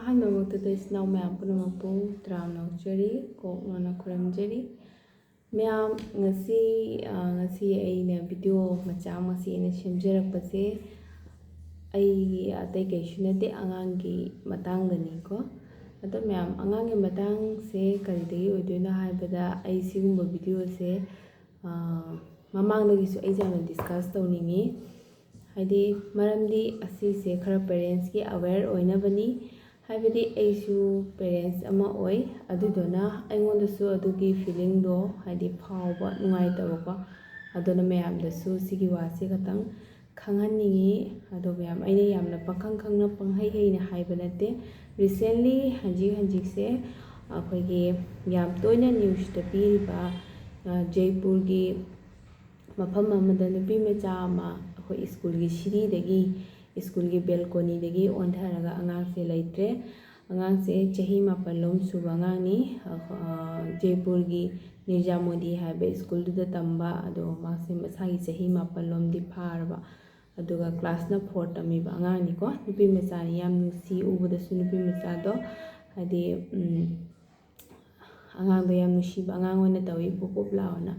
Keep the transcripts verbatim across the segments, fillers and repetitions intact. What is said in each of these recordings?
ꯑꯍꯥꯟꯕꯃꯛꯇꯗ ꯏꯆꯤꯟ ꯏꯅꯥꯎ ꯃꯌꯥꯝ ꯄꯨꯝꯅꯃꯛꯄꯨ ꯇꯔꯥꯝꯅ ꯑꯣꯛꯆꯔꯤ, ꯀꯣꯛꯅꯣꯟꯅ ꯈꯨꯔꯨꯝꯖꯔꯤ꯫ ꯃꯌꯥꯝ, ꯉꯁꯤ, ꯑ, ꯉꯁꯤ ꯑꯩꯅ video ꯃꯆꯥ ꯑꯃ ꯉꯁꯤ ꯑꯩꯅ ꯁꯦꯝꯖꯔꯛꯄꯁꯦ ꯑꯩꯒꯤ ꯑꯇꯩ ꯀꯩꯁꯨ ꯅꯠꯇꯦ, ꯑꯉꯥꯡꯒꯤ ꯃꯇꯥꯡꯗꯅꯤꯀꯣ꯫ ꯑꯗꯣ ꯃꯌꯥꯝ, ꯑꯉꯥꯡꯒꯤ ꯃꯇꯥꯡꯁꯦ ꯀꯔꯤꯗꯒꯤ ꯑꯣꯏꯗꯣꯏꯅꯣ ꯍꯥꯏꯕꯗ, ꯑꯩ ꯁꯤꯒꯨꯝꯕ videoꯁꯦ, ꯑ, ꯃꯃꯥꯡꯗꯒꯤꯁꯨ ꯑꯩꯁꯦ ꯌꯥꯝꯅ discuss ꯇꯧꯅꯤꯡꯉꯤ꯫ ꯍꯥꯏꯗꯤ, ꯃꯔꯝꯗꯤ ꯑꯁꯤꯁꯦ ꯈꯔ parentsꯀꯤ aware ꯑꯣꯏꯅꯕꯅꯤ꯫ ꯍꯥꯏꯕꯗꯤ, ꯑꯩꯁꯨ parents ꯑꯃ ꯑꯣꯏ, ꯑꯗꯨꯗꯨꯅ ꯑꯩꯉꯣꯟꯗꯁꯨ ꯑꯗꯨꯒꯤ feelingꯗꯣ, ꯍꯥꯏꯗꯤ, ꯐꯥꯎꯕ ꯅꯨꯡꯉꯥꯏꯇꯕꯀꯣ꯫ ꯑꯗꯨꯅ ꯃꯌꯥꯝꯗꯁꯨ ꯁꯤꯒꯤ ꯋꯥꯁꯦ ꯈꯇꯪ ꯈꯪꯍꯟꯅꯤꯡꯉꯤ꯫ ꯑꯗꯣ ꯃꯌꯥꯝ, ꯑꯩꯅ ꯌꯥꯝꯅ ꯄꯪꯈꯪ ꯈꯪꯅ ꯄꯪꯍꯩ ꯍꯩꯅ ꯍꯥꯏꯕ ꯅꯠꯇꯦ꯫ Recently, ꯍꯧꯖꯤꯛ ꯍꯧꯖꯤꯛꯁꯦ ꯑꯩꯈꯣꯏꯒꯤ ꯌꯥꯝ ꯇꯣꯏꯅ newsꯇ ꯄꯤꯔꯤꯕ, ꯑ, ꯖꯩꯄꯨꯔꯒꯤ ꯃꯐꯝ ꯑꯃꯗ ꯅꯨꯄꯤ ꯃꯆꯥ ꯑꯃ ꯑꯩꯈꯣꯏ ꯁ꯭ꯀꯨꯜꯒꯤ ꯁꯤꯔꯤꯗꯒꯤ, ꯁ꯭ꯀꯨꯜꯒꯤ balconyꯗꯒꯤ ꯑꯣꯟꯊꯔꯒ ꯑꯉꯥꯡꯁꯦ ꯂꯩꯇ꯭ꯔꯦ꯫ ꯑꯉꯥꯡꯁꯦ ꯆꯍꯤ ꯃꯥꯄꯜ ꯂꯣꯝ ꯁꯨꯕ ꯑꯉꯥꯡꯅꯤ꯫ ꯑ, ꯖꯩꯄꯨꯔꯒꯤ ꯅꯤꯔꯖꯥ ꯃꯣꯗꯤ ꯍꯥꯏꯕ ꯁ꯭ꯀꯨꯜꯗꯨꯗ ꯇꯝꯕ, ꯑꯗꯣ ꯃꯥꯁꯦ ꯃꯁꯥꯒꯤ ꯆꯍꯤ ꯃꯥꯄꯜ ꯂꯣꯝꯗꯤ ꯐꯥꯔꯕ꯫ ꯑꯗꯨꯒ classꯅ four ꯇꯝꯃꯤꯕ ꯑꯉꯥꯡꯅꯤꯀꯣ꯫ ꯅꯨꯄꯤ ꯃꯆꯥꯅꯤ, ꯌꯥꯝ ꯅꯨꯡꯁꯤ, ꯎꯕꯗꯁꯨ ꯅꯨꯄꯤ ꯃꯆꯥꯗꯣ, ꯍꯥꯏꯗꯤ, ꯎꯝ, ꯑꯉꯥꯡꯗꯣ ꯌꯥꯝ ꯅꯨꯡꯁꯤꯕ ꯑꯉꯥꯡ ꯑꯣꯏꯅ ꯇꯧꯏ, ꯄꯨꯞ ꯄꯨꯞ ꯂꯥꯎꯅ꯫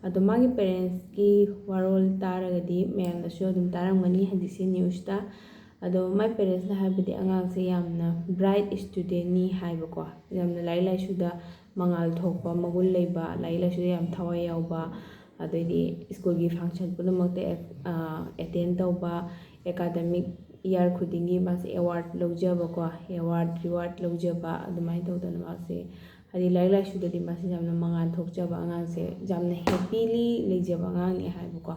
ꯑꯗꯣ ꯃꯥꯒꯤ parentsꯀꯤ ꯋꯥꯔꯣꯜ ꯇꯥꯔꯒꯗꯤ ꯃꯌꯥꯝꯅꯁꯨ ꯑꯗꯨꯝ ꯇꯥꯔꯝꯒꯅꯤ ꯍꯧꯖꯤꯛꯁꯦ newsꯇ꯫ ꯑꯗꯣ ꯃꯥꯏ parentsꯅ ꯍꯥꯏꯕꯗꯤ ꯑꯉꯥꯡꯁꯦ ꯌꯥꯝꯅ bright studentꯅꯤ ꯍꯥꯏꯕꯀꯣ, ꯌꯥꯝꯅ ꯂꯥꯏꯔꯤꯛ ꯂꯥꯏꯁꯨꯗ ꯃꯉꯥꯜ ꯊꯣꯛꯄ, ꯃꯒꯨꯟ ꯂꯩꯕ, ꯂꯥꯏꯔꯤꯛ ꯂꯥꯏꯁꯨꯗ ꯌꯥꯝ ꯊꯋꯥꯏ ꯌꯥꯎꯕ, ꯑꯗꯩꯗꯤ ꯁ꯭ꯀꯨꯜꯒꯤ function ꯄꯨꯝꯅꯃꯛꯇ ꯑꯦ-, ꯑ, attend ꯇꯧꯕ, academic year ꯈꯨꯗꯤꯡꯒꯤ ꯃꯥꯁꯦ award ꯂꯧꯖꯕꯀꯣ, award reward ꯂꯧꯖꯕ, ꯑꯗꯨꯃꯥꯏꯅ ꯇꯧꯗꯅ ꯃꯥꯁꯦ, ꯍꯥꯏꯗꯤ, ꯂꯥꯏꯔꯤꯛ ꯂꯥꯏꯁꯨꯗꯗꯤ ꯃꯥꯁꯦ ꯌꯥꯝꯅ ꯃꯉꯥꯜ ꯊꯣꯛꯆꯕ ꯑꯉꯥꯡꯁꯦ, ꯌꯥꯝꯅ happyly ꯂꯩꯖꯕ ꯑꯉꯥꯡꯅꯤ ꯍꯥꯏꯕꯀꯣ꯫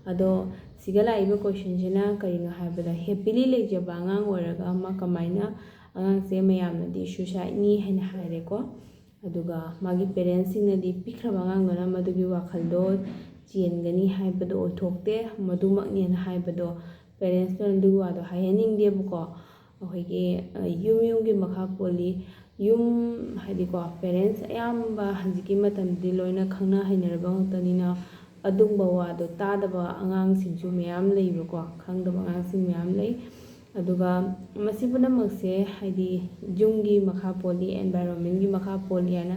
ꯑꯗꯣ ꯁꯤꯗ ꯂꯥꯛꯏꯕ questionꯁꯤꯅ ꯀꯔꯤꯅꯣ ꯍꯥꯏꯕꯗ, happyly ꯂꯩꯖꯕ ꯑꯉꯥꯡ ꯑꯣꯏꯔꯒ ꯃꯥ ꯀꯃꯥꯏꯅ ꯑꯉꯥꯡꯁꯦ ꯃꯌꯥꯝꯅꯗꯤ suicideꯅꯤ ꯍꯥꯏꯅ ꯍꯥꯏꯔꯦꯀꯣ꯫ ꯑꯗꯨꯒ ꯃꯥꯒꯤ parentsꯁꯤꯡꯅꯗꯤ ꯄꯤꯛꯈ꯭ꯔꯕ ꯑꯉꯥꯡꯗꯨꯅ ꯃꯗꯨꯒꯤ ꯋꯥꯈꯜꯗꯣ ꯆꯦꯟꯒꯅꯤ ꯍꯥꯏꯕꯗꯣ ꯑꯣꯏꯊꯣꯛꯇꯦ, ꯃꯗꯨꯃꯛꯅꯦꯅ ꯍꯥꯏꯕꯗꯣ parentsꯇꯨꯅ ꯑꯗꯨꯒꯤ ꯋꯥꯗꯣ ꯍꯥꯏꯍꯟꯅꯤꯡꯗꯦꯕꯀꯣ꯫ ꯑꯩꯈꯣꯏꯒꯤ, ꯑ, ꯌꯨꯝ ꯌꯨꯝꯒꯤ ꯃꯈꯥ ꯄꯣꯜꯂꯤ꯫ ꯌꯨꯝ, ꯍꯥꯏꯗꯤꯀꯣ, parents ꯑꯌꯥꯝꯕ ꯍꯧꯖꯤꯛꯀꯤ ꯃꯇꯝꯗꯤ ꯂꯣꯏꯅ ꯈꯪꯅ ꯍꯩꯅꯔꯕ ꯉꯥꯛꯇꯅꯤꯅ, ꯑꯗꯨꯝꯕ ꯋꯥꯗꯣ ꯇꯥꯗꯕ ꯑꯉꯥꯡꯁꯤꯡꯁꯨ ꯃꯌꯥꯝ ꯂꯩꯕꯀꯣ, ꯈꯪꯗꯕ ꯑꯉꯥꯡꯁꯤꯡ ꯃꯌꯥꯝ ꯂꯩ꯫ ꯑꯗꯨꯒ ꯃꯁꯤ ꯄꯨꯝꯅꯃꯛꯁꯦ ꯍꯥꯏꯗꯤ ꯌꯨꯝꯒꯤ ꯃꯈꯥ ꯄꯣꯜꯂꯤ, environment ꯀꯤ ꯃꯈꯥ ꯄꯣꯜꯂꯤ ꯍꯥꯏꯅ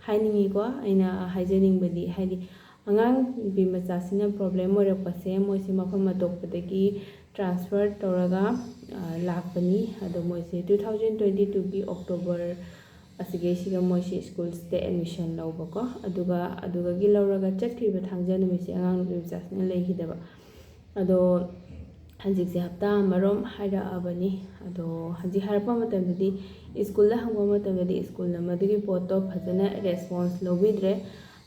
ꯍꯥꯏꯅꯤꯡꯉꯤꯀꯣ꯫ ꯑꯩꯅ ꯍꯥꯏꯖꯅꯤꯡꯕꯗꯤ ꯍꯥꯏꯗꯤ ꯑꯉꯥꯡ ꯅꯨꯄꯤ ꯃꯆꯥꯁꯤꯅ problem ꯑꯣꯏꯔꯛꯄꯁꯦ ꯃꯣꯏꯁꯦ ꯃꯐꯝ ꯑꯇꯣꯞꯄꯗꯒꯤ transfer ꯇꯧꯔꯒ ꯂꯥꯛꯄꯅꯤ꯫ ꯑꯗꯣ ꯃꯣꯏꯁꯦ two thousand twenty two ꯒꯤ October ꯑꯁꯤꯒꯩꯁꯤꯗ ꯃꯣꯏꯁꯤ school ꯁꯤꯗ admission ꯂꯧꯕꯀꯣ꯫ ꯑꯗꯨꯒ ꯑꯗꯨꯗꯒꯤ ꯂꯧꯔꯒ ꯆꯠꯈ꯭ꯔꯤꯕ ꯊꯥꯡꯖ ꯅꯨꯃꯤꯠꯁꯦ ꯑꯉꯥꯡ ꯅꯨꯄꯤ ꯃꯆꯥꯁꯤꯅ ꯂꯩꯈꯤꯗꯕ꯫ ꯑꯗꯣ ꯍꯧꯖꯤꯛꯁꯦ ꯍꯞꯇꯥ ꯑꯃꯔꯣꯝ ꯍꯥꯏꯔꯛꯑꯕꯅꯤ꯫ ꯑꯗꯣ ꯍꯧꯖꯤꯛ ꯍꯥꯏꯔꯛꯄ ꯃꯇꯝꯗꯗꯤ, school ꯗ ꯍꯪꯕ ꯃꯇꯝꯗꯗꯤ school ꯅ ꯃꯗꯨꯒꯤ ꯄꯣꯠꯇꯣ ꯐꯖꯅ response ꯂꯧꯕꯤꯗ꯭ꯔꯦ꯫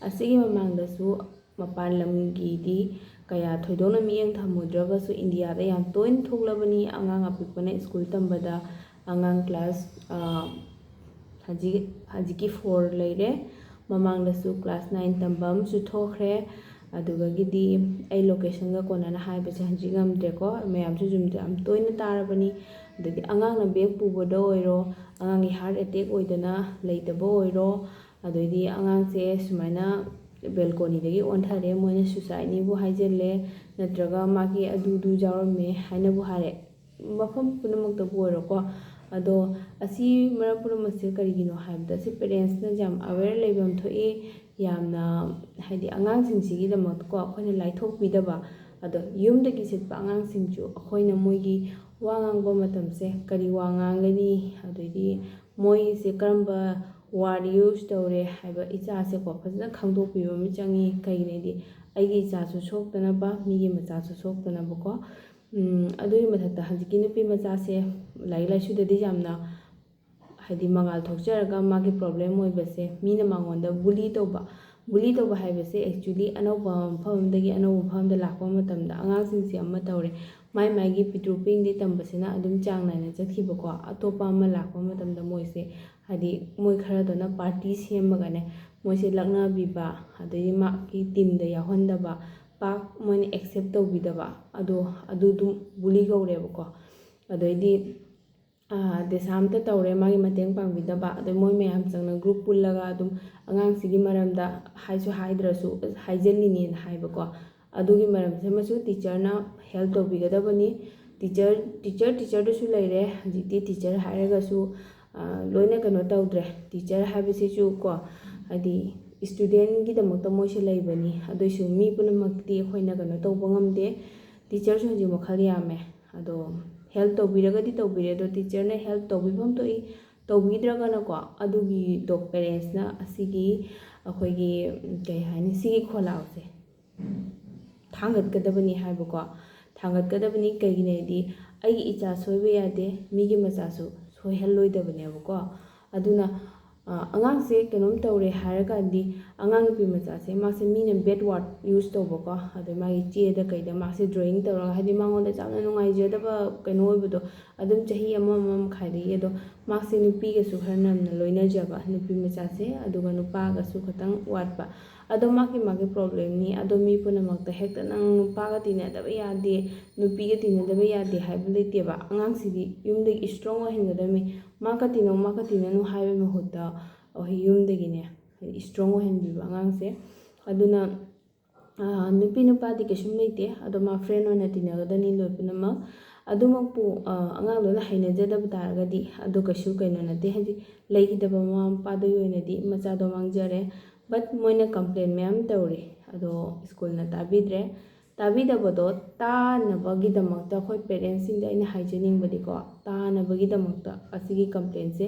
ꯑꯁꯤꯒꯤ ꯃꯃꯥꯡꯗꯁꯨ ꯃꯄꯥꯟ ꯂꯝꯒꯤꯗꯤ ꯀꯌꯥ ꯊꯣꯏꯗꯣꯛꯅ ꯃꯤꯠꯌꯦꯡ ꯊꯝꯃꯨꯗ꯭ꯔꯒꯁꯨ, ꯏꯟꯗꯤꯌꯥꯗ ꯌꯥꯝ ꯇꯣꯏꯅ ꯊꯣꯛꯂꯕꯅꯤ꯫ ꯑꯉꯥꯡ ꯑꯄꯤꯛꯄꯅ school ꯇꯝꯕꯗ ꯑꯉꯥꯡ class, ꯑ, ꯍꯧꯖꯤꯛ, ꯍꯧꯖꯤꯛꯀꯤ four ꯂꯩꯔꯦ, ꯃꯃꯥꯡꯗꯁꯨ class nine ꯇꯝꯕ ꯑꯃꯁꯨ ꯊꯣꯛꯈ꯭ꯔꯦ꯫ ꯑꯗꯨꯗꯒꯤꯗꯤ ꯑꯩ location ꯒ ꯀꯣꯟꯅꯅ ꯍꯥꯏꯕꯁꯦ ꯍꯧꯖꯤꯛ ꯉꯝꯗ꯭ꯔꯦꯀꯣ, ꯃꯌꯥꯝꯁꯨ ꯌꯥꯝ, ꯌꯥꯝ ꯇꯣꯏꯅ ꯇꯥꯔꯕꯅꯤ꯫ ꯑꯗꯩꯗꯤ ꯑꯉꯥꯡꯅ bag ꯄꯨꯕꯗ ꯑꯣꯏꯔꯣ, ꯑꯉꯥꯡꯒꯤ heart attack ꯑꯣꯏꯗꯅ ꯂꯩꯇꯕ ꯑꯣꯏꯔꯣ, ꯑꯗꯩꯗꯤ ꯑꯉꯥꯡꯁꯦ ꯁꯨꯃꯥꯏꯅ balcony ꯗꯒꯤ ꯑꯣꯟꯊꯔꯦ, ꯃꯣꯏꯅ suicide ꯅꯤꯕꯨ ꯍꯥꯏꯖꯤꯜꯂꯦ, ꯅꯠꯇ꯭ꯔꯒ ꯃꯥꯒꯤ ꯑꯗꯨꯗꯨ ꯌꯥꯎꯔꯝꯃꯦ ꯍꯥꯏꯅꯕꯨ ꯍꯥꯏꯔꯦ, ꯃꯐꯝ ꯄꯨꯝꯅꯃꯛꯇꯕꯨ ꯑꯣꯏꯔꯣꯀꯣ꯫ ꯑꯗꯣ ꯑꯁꯤ ꯃꯔꯝ ꯄꯨꯝꯅꯃꯛꯁꯦ ꯀꯔꯤꯒꯤꯅꯣ ꯍꯥꯏꯕꯗ, ꯑꯁꯤ parents ꯅ ꯌꯥꯝ aware ꯂꯩꯐꯝ ꯊꯣꯛꯏ꯫ ꯌꯥꯝꯅ ꯍꯥꯏꯗꯤ ꯑꯉꯥꯡꯁꯤꯡꯁꯤꯒꯤꯗꯃꯛꯇꯀꯣ ꯑꯩꯈꯣꯏꯅ ꯂꯥꯏꯊꯣꯛꯄꯤꯗꯕ, ꯑꯗꯣ ꯌꯨꯝꯗꯒꯤ ꯆꯠꯄ ꯑꯉꯥꯡꯁꯤꯡꯁꯨ ꯑꯩꯈꯣꯏꯅ ꯃꯣꯏꯒꯤ ꯋꯥ ꯉꯥꯡꯕ ꯃꯇꯝꯁꯦ ꯀꯔꯤ ꯋꯥ ꯉꯥꯡꯒꯅꯤ, ꯑꯗꯩꯗꯤ ꯃꯣꯏꯁꯦ ꯀꯔꯝꯕ word use ꯇꯧꯔꯦ ꯍꯥꯏꯕ ꯏꯆꯥꯁꯦꯀꯣ ꯐꯖꯅ ꯈꯪꯗꯣꯛꯄꯤꯕ ꯑꯃ ꯆꯪꯉꯤ꯫ ꯀꯩꯒꯤꯅꯣꯗꯤ ꯑꯩꯒꯤ ꯏꯆꯥꯁꯨ ꯁꯣꯛꯇꯅꯕ, ꯃꯤꯒꯤ ꯃꯆꯥꯁꯨ ꯁꯣꯛꯇꯅꯕꯀꯣ꯫ ꯎꯝ, ꯑꯗꯨꯒꯤ ꯃꯊꯛꯇ ꯍꯧꯖꯤꯛꯀꯤ ꯅꯨꯄꯤ ꯃꯆꯥꯁꯦ ꯂꯥꯏꯔꯤꯛ ꯂꯥꯏꯁꯨꯗꯗꯤ ꯌꯥꯝꯅ ꯍꯥꯏꯗꯤ ꯃꯉꯥꯜ ꯊꯣꯛꯆꯔꯒ ꯃꯥꯒꯤ problem ꯑꯣꯏꯕꯁꯦ ꯃꯤꯅ ꯃꯉꯣꯟꯗ bully ꯇꯧꯕ꯫ Bully ꯇꯧꯕ ꯍꯥꯏꯕꯁꯦ actually ꯑꯅꯧꯕ ꯃꯐꯝ ꯑꯃꯗꯒꯤ ꯑꯅꯧꯕ ꯃꯐꯝ ꯑꯃꯗ ꯂꯥꯛꯄ ꯃꯇꯝꯗ ꯑꯉꯥꯡꯁꯤꯡꯁꯦ ꯑꯃ ꯇꯧꯔꯦ, ꯃꯥꯏ ꯃꯥꯏꯒꯤ ꯄꯤꯛꯇ꯭ꯔꯨ ꯄꯤꯛꯏꯉꯩ ꯇꯝꯕꯁꯤꯅ ꯑꯗꯨꯝ ꯆꯥꯡ ꯅꯥꯏꯅ ꯆꯠꯈꯤꯕꯀꯣ꯫ ꯑꯇꯣꯞꯄ ꯑꯃ ꯂꯥꯛꯄ ꯃꯇꯝꯗ ꯃꯣꯏꯁꯦ ꯍꯥꯏꯗꯤ ꯃꯣꯏ ꯈꯔꯗꯨꯅ party ꯁꯦꯝꯃꯒꯅꯦ ꯃꯣꯏꯁꯦ ꯂꯛꯅꯕꯤꯕ, ꯑꯗꯩꯗꯤ ꯃꯥꯒꯤ team ꯗ ꯌꯥꯎꯍꯟꯗꯕ, ꯄꯥꯛ ꯃꯣꯏꯅ accept ꯇꯧꯕꯤꯗꯕ, ꯑꯗꯣ ꯑꯗꯨꯗꯨ bully ꯀꯧꯔꯦꯕꯀꯣ꯫ ꯑꯗꯩꯗꯤ ꯑꯥ, ꯗꯦꯁꯥꯝꯇ ꯇꯧꯔꯦ, ꯃꯥꯒꯤ ꯃꯇꯦꯡ ꯄꯥꯡꯕꯤꯗꯕ꯫ ꯑꯗꯩ ꯃꯣꯏ ꯃꯌꯥꯝ ꯆꯪꯅ group ꯄꯨꯜꯂꯒ ꯑꯗꯨꯝ ꯑꯉꯥꯡꯁꯤꯒꯤ ꯃꯔꯝꯗ ꯍꯥꯏꯁꯨ ꯍꯥꯏꯗ꯭ꯔꯁꯨ ꯍꯥꯏꯖꯤꯜꯂꯤꯅꯦꯅ ꯍꯥꯏꯕꯀꯣ꯫ ꯑꯗꯨꯒꯤ ꯃꯔꯝꯁꯤꯃꯁꯨ teacher ꯅ help ꯇꯧꯕꯤꯒꯗꯕꯅꯤ꯫ ꯇꯤꯆꯔ ꯇꯤꯆꯔ ꯇꯤꯆꯔꯗꯁꯨ ꯂꯩꯔꯦ꯫ ꯍꯧꯖꯤꯛꯇꯤ ꯇꯤꯆꯔ ꯍꯥꯏꯔꯒꯁꯨ ꯂꯣꯏꯅ ꯀꯩꯅꯣ ꯇꯧꯗ꯭ꯔꯦ꯫ ꯇꯤꯆꯔ ꯍꯥꯏꯕꯁꯤꯁꯨ ꯀꯣ, ꯍꯥꯏꯗꯤ ꯏꯁꯇꯨꯗꯦꯟꯒꯤꯗꯃꯛꯇ ꯃꯣꯏꯁꯦ ꯂꯩꯕꯅꯤ꯫ ꯑꯗꯨꯏꯁꯨ ꯃꯤ ꯄꯨꯝꯅꯃꯛꯇꯤ ꯑꯩꯈꯣꯏꯅ ꯀꯩꯅꯣ ꯇꯧꯕ ꯉꯝꯗꯦ꯫ ꯇꯤꯆꯔꯁꯨ ꯍꯧꯖꯤꯛ ꯃꯈꯜ ꯌꯥꯝꯃꯦ꯫ ꯑꯗꯣ ꯍꯦꯜꯞ ꯇꯧꯕꯤꯔꯒꯗꯤ ꯇꯧꯕꯤꯔꯦ, ꯑꯗꯣ ꯇꯤꯆꯔꯅ ꯍꯦꯜꯞ ꯇꯧꯕꯤꯐꯝ ꯊꯣꯛꯏ, ꯇꯧꯕꯤꯗ꯭ꯔꯒꯅꯀꯣ, ꯑꯗꯨꯒꯤꯗꯣ ꯄꯦꯔꯦꯟꯁꯅ ꯑꯁꯤꯒꯤ ꯑꯩꯈꯣꯏꯒꯤ ꯀꯩ ꯍꯥꯏꯅꯤ, ꯁꯤꯒꯤ ꯈꯣꯜꯂꯥꯎꯁꯦ ꯊꯥꯡꯒꯠꯀꯗꯕꯅꯤ ꯍꯥꯏꯕꯀꯣ꯫ ꯊꯥꯡꯒꯠꯀꯗꯕꯅꯤ꯫ ꯀꯩꯒꯤꯅꯣ ꯍꯥꯏꯗꯤ, ꯑꯩꯒꯤ ꯏꯆꯥ ꯁꯣꯏꯕ ꯌꯥꯗꯦ, ꯃꯤꯒꯤ ꯃꯆꯥꯁꯨ ꯁꯣꯏꯍꯜꯂꯣꯏꯗꯕꯅꯦꯕꯀꯣ꯫ ꯑꯗꯨꯅ ꯑꯉꯥꯡꯁꯦ ꯀꯩꯅꯣꯝ ꯇꯧꯔꯦ ꯍꯥꯏꯔꯀꯥꯟꯗꯤ, ꯑꯉꯥꯡ ꯅꯨꯄꯤ ꯃꯆꯥꯁꯦ, ꯃꯥꯁꯦ ꯃꯤꯅ ꯕꯦꯠ ꯋꯥꯔꯗ ꯌꯨꯁ ꯇꯧꯕꯀꯣ, ꯑꯗꯩ ꯃꯥꯒꯤ ꯆꯦꯗ ꯀꯩꯗ ꯃꯥꯁꯦ ꯗ꯭ꯔꯣꯌꯤꯡ ꯇꯧꯔꯒ, ꯍꯥꯏꯗꯤ ꯃꯉꯣꯟꯗ ꯌꯥꯝꯅ ꯅꯨꯡꯉꯥꯏꯖꯗꯕ ꯀꯩꯅꯣ ꯑꯣꯏꯕꯗꯣ, ꯑꯗꯨꯝ ꯆꯍꯤ ꯑꯃ, ꯑꯃ ꯃꯈꯥꯏꯗꯒꯤ꯫ ꯑꯗꯣ ꯃꯥꯁꯦ ꯅꯨꯄꯤꯒꯁꯨ ꯈꯔ ꯅꯝꯅ ꯂꯣꯏꯅꯖꯕ ꯅꯨꯄꯤ ꯃꯆꯥꯁꯦ, ꯑꯗꯨꯒ ꯅꯨꯄꯥꯒꯁꯨ ꯈꯇꯪ ꯋꯥꯠꯄ꯫ ꯑꯗꯣ ꯃꯥꯒꯤ ꯃꯥꯒꯤ ꯄ꯭ꯔꯣꯕ꯭ꯂꯦꯝꯅꯤ꯫ ꯑꯗꯣ ꯃꯤ ꯄꯨꯝꯅꯃꯛꯇ ꯍꯦꯛꯇ ꯅꯪ ꯅꯨꯄꯥꯒ ꯇꯤꯟꯅꯗꯕ ꯌꯥꯗꯦ, ꯅꯨꯄꯤꯒ ꯇꯤꯟꯅꯗꯕ ꯌꯥꯗꯦ ꯍꯥꯏꯕ ꯂꯩꯇꯦꯕ꯫ ꯑꯉꯥꯡꯁꯤꯗꯤ ꯌꯨꯝꯗꯒꯤ ꯏꯁꯇ꯭ꯔꯣꯡ ꯑꯣꯏꯍꯟꯒꯗꯕꯅꯤ꯫ ꯃꯥꯒ ꯇꯤꯟꯅꯧ, ꯃꯥꯒ ꯇꯤꯟꯅꯅꯨ ꯍꯥꯏꯕꯒꯤ ꯃꯍꯨꯠꯇ ꯑꯩꯈꯣꯏ ꯌꯨꯝꯗꯒꯤꯅꯦ ꯏꯁꯇ꯭ꯔꯣꯡ ꯑꯣꯏꯍꯟꯕꯤꯕ ꯑꯉꯥꯡꯁꯦ꯫ ꯑꯗꯨꯅ ꯅꯨꯄꯤ ꯅꯨꯄꯥꯗꯤ ꯀꯩꯁꯨꯝ ꯂꯩꯇꯦ꯫ ꯑꯗꯣ ꯃꯥ ꯐ꯭ꯔꯦꯟ ꯑꯣꯏꯅ ꯇꯤꯟꯅꯒꯗꯅꯤ ꯂꯣꯏ ꯄꯨꯝꯅꯃꯛ꯫ ꯑꯗꯨꯃꯛꯄꯨ ꯑꯉꯥꯡꯗꯨꯅ ꯍꯩꯅꯖꯗꯕ ꯇꯥꯔꯒꯗꯤ, ꯑꯗꯨ ꯀꯩꯁꯨ ꯀꯩꯅꯣ ꯅꯠꯇꯦ꯫ ꯍꯥꯏꯗꯤ ꯂꯩꯈꯤꯗꯕ ꯃꯃꯥ ꯃꯄꯥꯗꯨꯒꯤ ꯑꯣꯏꯅꯗꯤ ꯃꯆꯥꯗꯣ ꯃꯥꯡꯖꯔꯦ꯫ ꯕꯠ ꯃꯣꯏꯅ ꯀꯝꯄ꯭ꯂꯦꯟ ꯃꯌꯥꯝ ꯇꯧꯔꯤ, ꯑꯗꯣ ꯁ꯭ꯀꯨꯜꯅ ꯇꯥꯕꯤꯗ꯭ꯔꯦ꯫ ꯇꯥꯕꯤꯗꯕꯗꯣ ꯇꯥꯅꯕꯒꯤꯗꯃꯛꯇ ꯑꯩꯈꯣꯏ ꯄꯦꯔꯦꯟꯁꯁꯤꯡꯗ ꯑꯩꯅ ꯍꯥꯏꯖꯅꯤꯡꯕꯗꯤꯀꯣ, ꯇꯥꯅꯕꯒꯤꯗꯃꯛꯇ ꯑꯁꯤꯒꯤ ꯀꯝꯄ꯭ꯂꯦꯟꯁꯦ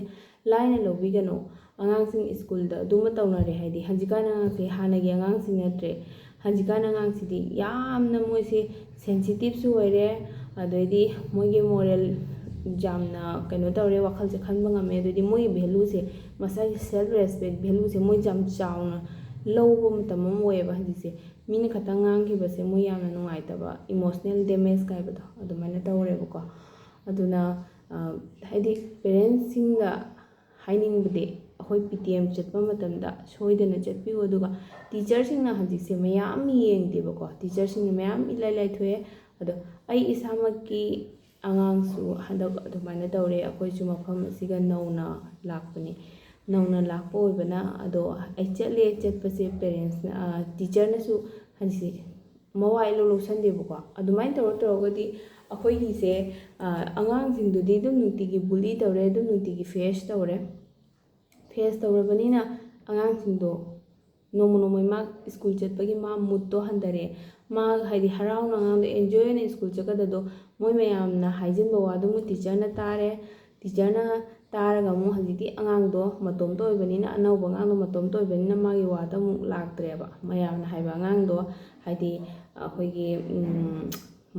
ꯂꯥꯏꯅ ꯂꯧꯕꯤꯒꯅꯨ꯫ ꯑꯉꯥꯡꯁꯤꯡ ꯁ꯭ꯀꯨꯜꯗ ꯑꯗꯨꯃ ꯇꯧꯅꯔꯦ ꯍꯥꯏꯗꯤ, ꯍꯧꯖꯤꯛꯀꯥꯟ ꯑꯉꯥꯡꯁꯦ ꯍꯥꯟꯅꯒꯤ ꯑꯉꯥꯡꯁꯤꯡ ꯅꯠꯇ꯭ꯔꯦ꯫ ꯍꯧꯖꯤꯛꯀꯥꯟ ꯑꯉꯥꯡꯁꯤꯗꯤ ꯌꯥꯝꯅ ꯃꯣꯏꯁꯦ ꯁꯦꯟꯁꯤꯇꯤꯞꯁꯨ ꯑꯣꯏꯔꯦ, ꯑꯗꯩꯗꯤ ꯃꯣꯏꯒꯤ ꯃꯣꯔꯦꯜ ꯌꯥꯝꯅ ꯀꯩꯅꯣ ꯇꯧꯔꯦ, ꯋꯥꯈꯜꯁꯦ ꯈꯟꯕ ꯉꯝꯃꯦ꯫ ꯑꯗꯩꯗꯤ ꯃꯣꯏꯒꯤ ꯚꯦꯂꯨꯁꯦ, ꯃꯁꯥꯒꯤ ꯁꯦꯜꯐ ꯔꯦꯁꯄꯦꯛ ꯚꯦꯂꯨꯁꯦ ꯃꯣꯏ ꯌꯥꯝ ꯆꯥꯎꯅ ꯂꯧꯕ ꯃꯇꯝ ꯑꯃ ꯑꯣꯏꯌꯦꯕ ꯍꯧꯖꯤꯛꯁꯦ꯫ ꯃꯤꯅ ꯈꯇꯪ ꯉꯥꯡꯈꯤꯕꯁꯦ ꯃꯣꯏ ꯌꯥꯝꯅ ꯅꯨꯡꯉꯥꯏꯇꯕ, ꯏꯃꯣꯁꯅꯦꯜ ꯗꯦꯃꯦꯖ ꯀꯥꯏꯕꯗꯣ ꯑꯗꯨꯃꯥꯏꯅ ꯇꯧꯔꯦꯕꯀꯣ꯫ ꯑꯗꯨꯅ ꯍꯥꯏꯗꯤ ꯄꯦꯔꯦꯟꯁꯁꯤꯡꯗ ꯍꯥꯏꯅꯤꯡꯕꯗꯤ, ꯑꯩꯈꯣꯏ ꯄꯤ ꯇꯤ ꯑꯦꯝ ꯆꯠꯄ ꯃꯇꯝꯗ ꯁꯣꯏꯗꯅ ꯆꯠꯄꯤꯌꯨ꯫ ꯑꯗꯨꯒ ꯇꯤꯆꯔꯁꯤꯡꯅ ꯍꯧꯖꯤꯛꯁꯦ ꯃꯌꯥꯝ ꯌꯦꯡꯗꯦꯕꯀꯣ, ꯇꯤꯆꯔꯁꯤꯡꯅ ꯃꯌꯥꯝ ꯏꯂꯥꯏ ꯂꯥꯏꯊꯣꯛꯑꯦ꯫ ꯑꯗꯣ ꯑꯩ ꯏꯁꯥꯃꯛꯀꯤ ꯑꯉꯥꯡꯁꯨ ꯍꯟꯗꯛ ꯑꯗꯨꯃꯥꯏꯅ ꯇꯧꯔꯦ꯫ ꯑꯩꯈꯣꯏꯁꯨ ꯃꯐꯝ ꯑꯁꯤꯒ ꯅꯧꯅ ꯂꯥꯛꯄꯅꯤ꯫ ꯅꯧꯅ ꯂꯥꯛꯄ ꯑꯣꯏꯕꯅ, ꯑꯗꯣ ꯑꯩ ꯆꯠꯂꯦ, ꯆꯠꯄꯁꯦ ꯄꯦꯔꯦꯟꯁꯅ, ꯇꯤꯆꯔꯅꯁꯨ ꯍꯥꯏꯗꯤ ꯃꯋꯥ ꯏꯂꯧ ꯂꯧꯁꯟꯗꯦꯕꯀꯣ꯫ ꯑꯗꯨꯃꯥꯏꯅ ꯇꯧꯔ ꯇꯧꯔꯒꯗꯤ ꯑꯩꯈꯣꯏꯒꯤꯁꯦ ꯑꯉꯥꯡꯁꯤꯡꯗꯨꯗꯤ ꯑꯗꯨꯝ ꯅꯨꯡꯇꯤꯒꯤ ꯕꯨꯂꯤ ꯇꯧꯔꯦ, ꯑꯗꯨꯝ ꯅꯨꯡꯇꯤꯒꯤ ꯐꯦꯁ ꯇꯧꯔꯦ꯫ ꯐꯦꯁ ꯇꯧꯔꯕꯅꯤꯅ ꯑꯉꯥꯡꯁꯤꯡꯗꯣ ꯅꯣꯡꯃ ꯅꯣꯡꯃꯒꯤ ꯃꯥ ꯁ꯭ꯀꯨꯜ ꯆꯠꯄꯒꯤ ꯃꯥ ꯃꯨꯠꯇꯣ ꯍꯟꯊꯔꯛꯑꯦ꯫ ꯃꯥ ꯍꯥꯏꯗꯤ ꯍꯔꯥꯎꯅ ꯑꯉꯥꯡꯗꯣ ꯑꯦꯟꯖꯣꯏ ꯑꯣꯏꯅ ꯁ꯭ꯀꯨꯜ ꯆꯠꯀꯗꯕꯗꯣ ꯃꯣꯏ ꯃꯌꯥꯝꯅ ꯍꯥꯏꯖꯤꯟꯕ ꯋꯥꯗꯨ ꯑꯃꯨꯛ ꯇꯤꯆꯔꯅ ꯇꯥꯔꯦ꯫ ꯇꯤꯆꯔꯅ ꯇꯥꯔꯒ ꯑꯃꯨꯛ ꯍꯧꯖꯤꯛꯇꯤ ꯑꯉꯥꯡꯗꯣ ꯃꯇꯣꯝꯇ ꯑꯣꯏꯕꯅꯤꯅ, ꯑꯅꯧꯕ ꯑꯉꯥꯡꯗꯣ ꯃꯇꯣꯝꯇ ꯑꯣꯏꯕꯅꯤꯅ ꯃꯥꯒꯤ ꯋꯥꯗ ꯑꯃꯨꯛ ꯂꯥꯛꯇ꯭ꯔꯦꯕ꯫ ꯃꯌꯥꯝꯅ ꯍꯥꯏꯕ ꯑꯉꯥꯡꯗꯣ ꯍꯥꯏꯗꯤ ꯑꯩꯈꯣꯏꯒꯤ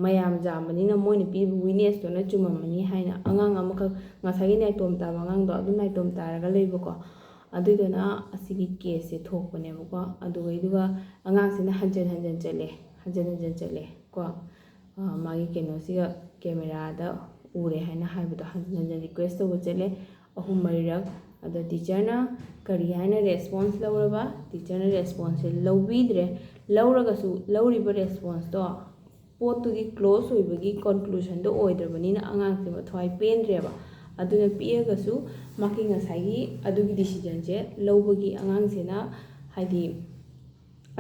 ꯃꯌꯥꯝ ꯌꯥꯝꯕꯅꯤꯅ ꯃꯣꯏꯅ ꯄꯤꯕ ꯋꯤꯛꯅꯦꯁꯇꯨꯅ ꯆꯨꯝꯃꯝꯃꯅꯤ ꯍꯥꯏꯅ ꯑꯉꯥꯡ ꯑꯃꯈꯛ, ꯉꯁꯥꯏꯒꯤ ꯅꯥꯏꯇꯣꯝ ꯇꯥꯕ ꯑꯉꯥꯡꯗꯣ ꯑꯗꯨꯝ ꯅꯥꯏꯇꯣꯝ ꯇꯥꯔꯒ ꯂꯩꯕꯀꯣ꯫ ꯑꯗꯨꯏꯗꯨꯅ ꯑꯁꯤꯒꯤ ꯀꯦꯁꯁꯦ ꯊꯣꯛꯄꯅꯦꯕꯀꯣ꯫ ꯑꯗꯨꯒꯩꯗꯨꯒ ꯑꯉꯥꯡꯁꯤꯅ ꯍꯟꯖꯟ ꯍꯟꯖꯟ ꯆꯠꯂꯦ, ꯍꯟꯖꯟ ꯍꯟꯖꯟ ꯆꯠꯂꯦ ꯀꯣ꯫ ꯃꯥꯒꯤ ꯀꯩꯅꯣꯁꯤꯒ ꯀꯦꯃꯦꯔꯥꯗ ꯎꯔꯦ ꯍꯥꯏꯅ ꯍꯥꯏꯕꯗꯣ ꯍꯟꯖꯟ ꯍꯟꯖꯟ ꯔꯤꯀ꯭ꯋꯦꯁ ꯇꯧꯕ ꯆꯠꯂꯦ ꯑꯍꯨꯝ ꯃꯔꯤꯔꯛ꯫ ꯑꯗꯣ ꯇꯤꯆꯔꯅ ꯀꯔꯤ ꯍꯥꯏꯅ ꯔꯦꯁꯄꯣꯟꯁ ꯂꯧꯔꯕ? ꯇꯤꯆꯔꯅ ꯔꯦꯁꯄꯣꯟꯁꯁꯦ ꯂꯧꯕꯤꯗ꯭ꯔꯦ꯫ ꯂꯧꯔꯒꯁꯨ ꯂꯧꯔꯤꯕ ꯔꯦꯁꯄꯣꯟꯁꯇꯣ ꯄꯣꯠꯇꯨꯒꯤ ꯀ꯭ꯂꯣꯖ ꯑꯣꯏꯕꯒꯤ ꯀꯣꯟꯀ꯭ꯂꯨꯖꯟꯗꯣ ꯑꯣꯏꯗ꯭ꯔꯕꯅꯤꯅ ꯑꯉꯥꯡꯁꯦ ꯃꯊ꯭ꯋꯥꯏ ꯄꯦꯟꯗ꯭ꯔꯦꯕ꯫ ꯑꯗꯨꯅ ꯄꯤꯛꯑꯒꯁꯨ ꯃꯥꯒꯤ ꯉꯁꯥꯏꯒꯤ ꯑꯗꯨꯒꯤ ꯗꯤꯁꯤꯖꯟꯁꯦ ꯂꯧꯕꯒꯤ ꯑꯉꯥꯡꯁꯤꯅ ꯍꯥꯏꯗꯤ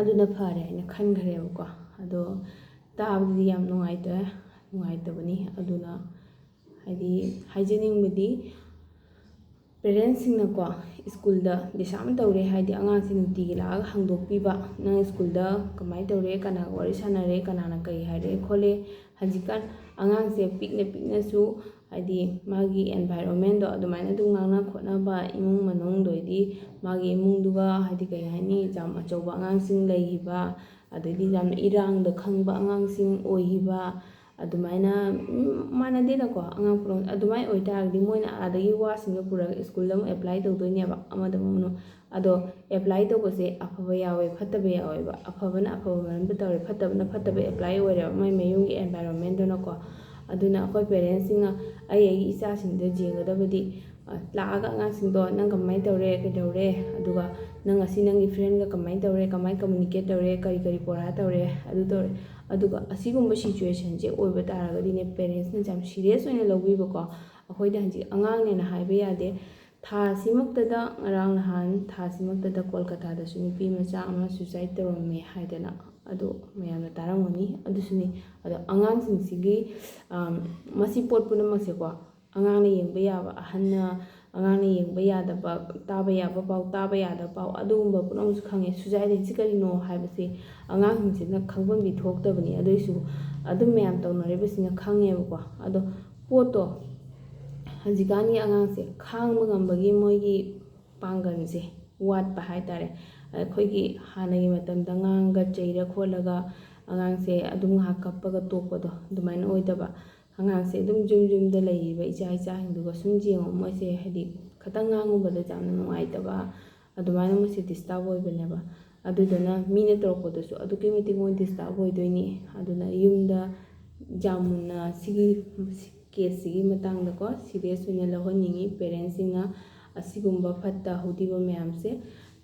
ꯑꯗꯨꯅ ꯐꯔꯦ ꯍꯥꯏꯅ ꯈꯟꯈ꯭ꯔꯦꯕꯀꯣ꯫ ꯑꯗꯣ ꯇꯥꯕꯗꯗꯤ ꯌꯥꯝ ꯅꯨꯡꯉꯥꯏꯇꯦ, ꯅꯨꯡꯉꯥꯏꯇꯕꯅꯤ꯫ ꯑꯗꯨꯅ ꯍꯥꯏꯗꯤ ꯍꯥꯏꯖꯅꯤꯡꯕꯗꯤ ꯄꯦꯔꯦꯟꯁꯁꯤꯡꯅꯀꯣ ꯁ꯭ꯀꯨꯜꯗ ꯗꯤꯁꯥꯝ ꯇꯧꯔꯦ ꯍꯥꯏꯗꯤ ꯑꯉꯥꯡꯁꯤ ꯅꯨꯡꯇꯤꯒꯤ ꯂꯥꯛꯑꯒ ꯍꯥꯡꯗꯣꯛꯄꯤꯕ, ꯅꯪ ꯁ꯭ꯀꯨꯜꯗ ꯀꯃꯥꯏꯅ ꯇꯧꯔꯦ, ꯀꯅꯥꯒ ꯋꯥꯔꯤ ꯁꯥꯟꯅꯔꯦ, ꯀꯅꯥꯅ ꯀꯔꯤ ꯍꯥꯏꯔꯛꯑꯦ ꯈꯣꯠꯂꯦ꯫ ꯍꯧꯖꯤꯛꯀꯥꯟ ꯑꯉꯥꯡꯁꯦ ꯄꯤꯛꯅ ꯄꯤꯛꯅꯁꯨ ꯍꯥꯏꯗꯤ ꯃꯥꯒꯤ ꯑꯦꯟꯚꯥꯏꯔꯣꯟꯃꯦꯟꯗꯣ ꯑꯗꯨꯃꯥꯏꯅ ꯑꯗꯨꯝ ꯉꯥꯡꯅ ꯈꯣꯠꯅꯕ, ꯏꯃꯨꯡ ꯃꯅꯨꯡꯗꯣꯏꯗꯤ ꯃꯥꯒꯤ ꯏꯃꯨꯡꯗꯨꯒ ꯍꯥꯏꯗꯤ ꯀꯩ ꯍꯥꯏꯅꯤ, ꯌꯥꯝ ꯑꯆꯧꯕ ꯑꯉꯥꯡꯁꯤꯡ ꯂꯩꯈꯤꯕ, ꯑꯗꯩꯗꯤ ꯌꯥꯝꯅ ꯏꯔꯥꯡꯗ ꯈꯪꯕ ꯑꯉꯥꯡꯁꯤꯡ ꯑꯣꯏꯈꯤꯕ, ꯑꯗꯨꯃꯥꯏꯅ ꯃꯥꯟꯅꯗꯦꯅꯀꯣ꯫ ꯑꯉꯥꯡ ꯄꯨꯝꯅꯃꯛ ꯑꯗꯨꯃꯥꯏꯅ ꯑꯣꯏꯇꯥꯔꯒꯗꯤ ꯃꯣꯏꯅ ꯑꯥꯗꯒꯤ ꯋꯥꯁꯤꯡꯗꯣ ꯄꯨꯔꯒ ꯁ꯭ꯀꯨꯜꯗ ꯑꯃꯨꯛ ꯑꯦꯄ꯭ꯂꯥꯏ ꯇꯧꯗꯣꯏꯅꯦꯕ, ꯑꯃꯗ ꯑꯃꯨꯛ ꯑꯃꯨꯛ꯫ ꯑꯗꯣ ꯑꯦꯄ꯭ꯂꯥꯏ ꯇꯧꯕꯁꯦ ꯑꯐꯕ ꯌꯥꯎꯋꯦ, ꯐꯠꯇꯕ ꯌꯥꯎꯋꯦꯕ꯫ ꯑꯐꯕꯅ ꯑꯐꯕ ꯃꯔꯝꯗ ꯇꯧꯔꯦ, ꯐꯠꯇꯕꯅ ꯐꯠꯇꯕ ꯑꯦꯄ꯭ꯂꯥꯏ ꯑꯣꯏꯔꯦꯕ ꯃꯥꯏ ꯃꯌꯨꯝꯒꯤ ꯑꯦꯟꯚꯥꯏꯔꯣꯟꯃꯦꯟꯗꯨꯅꯀꯣ꯫ ꯑꯗꯨꯅ ꯑꯩꯈꯣꯏ ꯄꯦꯔꯦꯟꯁꯁꯤꯡꯅ ꯑꯩ ꯑꯩꯒꯤ ꯏꯆꯥꯁꯤꯡꯗ ꯌꯦꯡꯒꯗꯕꯗꯤ ꯂꯥꯛꯑꯒ ꯑꯉꯥꯡꯁꯤꯡꯗꯣ ꯅꯪ ꯀꯃꯥꯏꯅ ꯇꯧꯔꯦ, ꯀꯩꯗꯧꯔꯦ, ꯑꯗꯨꯒ ꯅꯪ ꯉꯁꯤ ꯅꯪꯒꯤ ꯐ꯭ꯔꯦꯟꯒ ꯀꯃꯥꯏꯅ ꯇꯧꯔꯦ, ꯀꯃꯥꯏꯅ ꯀꯃꯨꯅꯤꯀꯦꯠ ꯇꯧꯔꯦ, ꯀꯔꯤ ꯀꯔꯤ ꯄꯣꯔꯥ ꯇꯧꯔꯦ, ꯑꯗꯨ ꯇꯧꯔꯦ꯫ ꯑꯗꯨꯒ ꯑꯁꯤꯒꯨꯝꯕ ꯁꯤꯆꯨꯋꯦꯁꯟꯁꯦ ꯑꯣꯏꯕ ꯇꯥꯔꯒꯗꯤꯅꯦ, ꯄꯦꯔꯦꯟꯁꯅ ꯌꯥꯝ ꯁꯤꯔꯤꯌꯁ ꯑꯣꯏꯅ ꯂꯧꯕꯤꯕꯀꯣ꯫ ꯑꯩꯈꯣꯏꯗ ꯍꯧꯖꯤꯛ ꯑꯉꯥꯡꯅꯦꯅ ꯍꯥꯏꯕ ꯌꯥꯗꯦ꯫ ꯊꯥꯁꯤꯃꯛꯇꯗ, ꯉꯔꯥꯡ ꯅꯍꯥꯟ ꯊꯥꯁꯤꯃꯛꯇꯗ ꯀꯣꯜꯀꯇꯥꯗꯁꯨ ꯅꯨꯄꯤ ꯃꯆꯥ ꯑꯃ suicide ꯇꯧꯔꯝꯃꯦ ꯍꯥꯏꯗꯅ, ꯑꯗꯨ ꯃꯌꯥꯝꯅ ꯇꯥꯔꯝꯒꯅꯤ꯫ ꯑꯗꯨꯁꯨꯅꯤ꯫ ꯑꯗꯣ ꯑꯉꯥꯡꯁꯤꯡꯁꯤꯒꯤ, ꯑꯝ, ꯃꯁꯤ ꯄꯣꯠ ꯄꯨꯝꯅꯃꯛꯁꯦꯀꯣ, ꯑꯉꯥꯡꯅ ꯌꯦꯡꯕ ꯌꯥꯕ, ꯑꯍꯟꯅ, ꯑꯉꯥꯡꯅ ꯌꯦꯡꯕ ꯌꯥꯗꯕ, ꯇꯥꯕ ꯌꯥꯕ ꯄꯥꯎ, ꯇꯥꯕ ꯌꯥꯗꯕ ꯄꯥꯎ, ꯑꯗꯨꯒꯨꯝꯕ ꯄꯨꯝꯅꯃꯛꯁꯨ ꯈꯪꯉꯦ꯫ Suicide ꯍꯥꯏꯁꯤ ꯀꯔꯤꯅꯣ ꯍꯥꯏꯕꯁꯤ ꯑꯉꯥꯡꯁꯤꯡꯁꯤꯅ ꯈꯪꯐꯝꯗꯤ ꯊꯣꯛꯇꯕꯅꯤ꯫ ꯑꯗꯨꯏꯁꯨ ꯑꯗꯨꯝ ꯃꯌꯥꯝ ꯇꯧꯅꯔꯤꯕꯁꯤꯅ ꯈꯪꯉꯦꯕꯀꯣ꯫ ꯑꯗꯣ ꯄꯣꯠꯇꯣ, ꯍꯧꯖꯤꯛꯀꯥꯟꯒꯤ ꯑꯉꯥꯡꯁꯦ ꯈꯥꯡꯕ ꯉꯝꯕꯒꯤ ꯃꯣꯏꯒꯤ ꯄꯥꯡꯒꯜꯁꯦ ꯋꯥꯠꯄ ꯍꯥꯏꯇꯥꯔꯦ꯫ ꯑꯩꯈꯣꯏꯒꯤ ꯍꯥꯟꯅꯒꯤ ꯃꯇꯝꯗ ꯑꯉꯥꯡꯒ ꯆꯩꯔ ꯈꯣꯠꯂꯒ ꯑꯉꯥꯡꯁꯦ ꯑꯗꯨꯝ ꯉꯥꯏꯍꯥꯛ ꯀꯞꯄꯒ ꯇꯣꯛꯄꯗꯣ, ꯑꯗꯨꯃꯥꯏꯅ ꯑꯣꯏꯗꯕ꯫ ꯑꯉꯥꯡꯁꯦ ꯑꯗꯨꯝ ꯌꯨꯝ ꯌꯨꯝꯗ ꯂꯩꯔꯤꯕ ꯏꯆꯥ ꯏꯆꯥꯁꯤꯡꯗꯨꯒ ꯁꯨꯝ ꯌꯦꯡꯉꯣ, ꯃꯣꯏꯁꯦ ꯍꯥꯏꯗꯤ ꯈꯤꯇꯪ ꯉꯥꯡꯉꯨꯕꯗ ꯌꯥꯝꯅ ꯅꯨꯡꯉꯥꯏꯇꯕ, ꯑꯗꯨꯃꯥꯏꯅ ꯃꯣꯏꯁꯦ disturb ꯑꯣꯏꯕꯅꯦꯕ꯫ ꯑꯗꯨꯗꯨꯅ ꯃꯤꯅ ꯇꯧꯔꯛꯄꯗꯁꯨ ꯑꯗꯨꯛꯀꯤ ꯃꯇꯤꯛ ꯃꯣꯏ disturb ꯑꯣꯏꯗꯣꯏꯅꯤ꯫ ꯑꯗꯨꯅ ꯌꯨꯝꯗ ꯌꯥꯝ ꯃꯨꯟꯅ ꯁꯤꯒꯤ caseꯁꯤꯒꯤ ꯃꯇꯥꯡꯗꯀꯣ serious ꯑꯣꯏꯅ ꯂꯧꯍꯟꯅꯤꯡꯉꯤ꯫ Parentsꯁꯤꯡꯅ ꯑꯁꯤꯒꯨꯝꯕ ꯐꯠꯇ ꯍꯧꯗꯤꯕ ꯃꯌꯥꯝꯁꯦ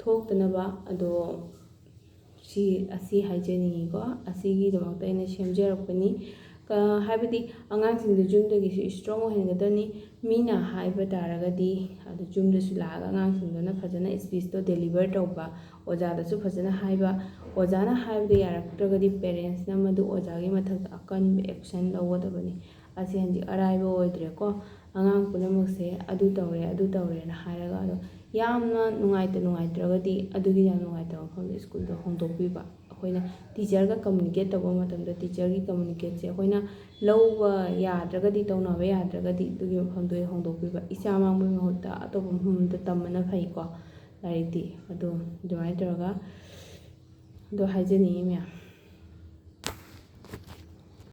ꯊꯣꯛꯇꯅꯕ꯫ ꯑꯗꯣ ꯁꯤ, ꯑꯁꯤ ꯍꯥꯏꯖꯅꯤꯡꯉꯤꯀꯣ, ꯑꯁꯤꯒꯤꯗꯃꯛꯇ ꯑꯩꯅ ꯁꯦꯝꯖꯔꯛꯄꯅꯤ꯫ ꯀ-, ꯍꯥꯏꯕꯗꯤ ꯑꯉꯥꯡꯁꯤꯡꯗꯣ ꯌꯨꯝꯗꯒꯤꯁꯨ strong ꯑꯣꯏꯍꯟꯒꯗꯕꯅꯤ꯫ ꯃꯤꯅ ꯍꯥꯏꯕ ꯇꯥꯔꯒꯗꯤ ꯑꯗꯨ ꯌꯨꯝꯗꯁꯨ ꯂꯥꯛꯑꯒ ꯑꯉꯥꯡꯁꯤꯡꯗꯨꯅ ꯐꯖꯅ speechꯇꯣ deliver ꯇꯧꯕ, ꯑꯣꯖꯥꯗꯁꯨ ꯐꯖꯅ ꯍꯥꯏꯕ, ꯑꯣꯖꯥꯅ ꯍꯥꯏꯕꯗ ꯌꯥꯔꯛꯇ꯭ꯔꯒꯗꯤ parentsꯅ ꯃꯗꯨ ꯑꯣꯖꯥꯒꯤ ꯃꯊꯛꯇ ꯑꯀꯟꯕ action ꯂꯧꯒꯗꯕꯅꯤ꯫ ꯑꯁꯤ ꯍꯧꯖꯤꯛ ꯑꯔꯥꯏꯕ ꯑꯣꯏꯗ꯭ꯔꯦꯀꯣ꯫ ꯑꯉꯥꯡ ꯄꯨꯝꯅꯃꯛꯁꯦ ꯑꯗꯨ ꯇꯧꯔꯦ, ꯑꯗꯨ ꯇꯧꯔꯦꯅ ꯍꯥꯏꯔꯒ, ꯑꯗꯣ ꯌꯥꯝꯅ ꯅꯨꯡꯉꯥꯏꯇ ꯅꯨꯡꯉꯥꯏꯇ꯭ꯔꯒꯗꯤ ꯑꯗꯨꯒꯤ ꯌꯥꯝ ꯅꯨꯡꯉꯥꯏꯇꯕ ꯃꯐꯝꯗ ꯁ꯭ꯀꯨꯜꯗꯣ ꯍꯣꯡꯗꯣꯛꯄꯤꯕ꯫ ꯑꯩꯈꯣꯏꯅ teacherꯒ communicate ꯇꯧꯕ ꯃꯇꯝꯗ teacherꯒꯤ communicateꯁꯦ ꯑꯩꯈꯣꯏꯅ ꯂꯧꯕ ꯌꯥꯗ꯭ꯔꯒꯗꯤ, ꯇꯧꯅꯕ ꯌꯥꯗ꯭ꯔꯒꯗꯤ ꯑꯗꯨꯒꯤ ꯃꯐꯝꯗꯣ ꯍꯦꯛ ꯍꯣꯡꯗꯣꯛꯄꯤꯕ꯫ ꯏꯆꯥ ꯃꯥꯡꯕꯒꯤ ꯃꯍꯨꯠꯇ ꯑꯇꯣꯞꯄ ꯃꯐꯝ ꯑꯃꯗ ꯇꯝꯕꯅ ꯐꯩꯀꯣ ꯂꯥꯏꯔꯤꯛꯇꯤ꯫ ꯑꯗꯣ ꯑꯗꯨꯃꯥꯏꯅ ꯇꯧꯔꯒ, ꯑꯗꯣ ꯍꯥꯏꯖꯅꯤꯡꯉꯤ ꯃꯌꯥꯝ꯫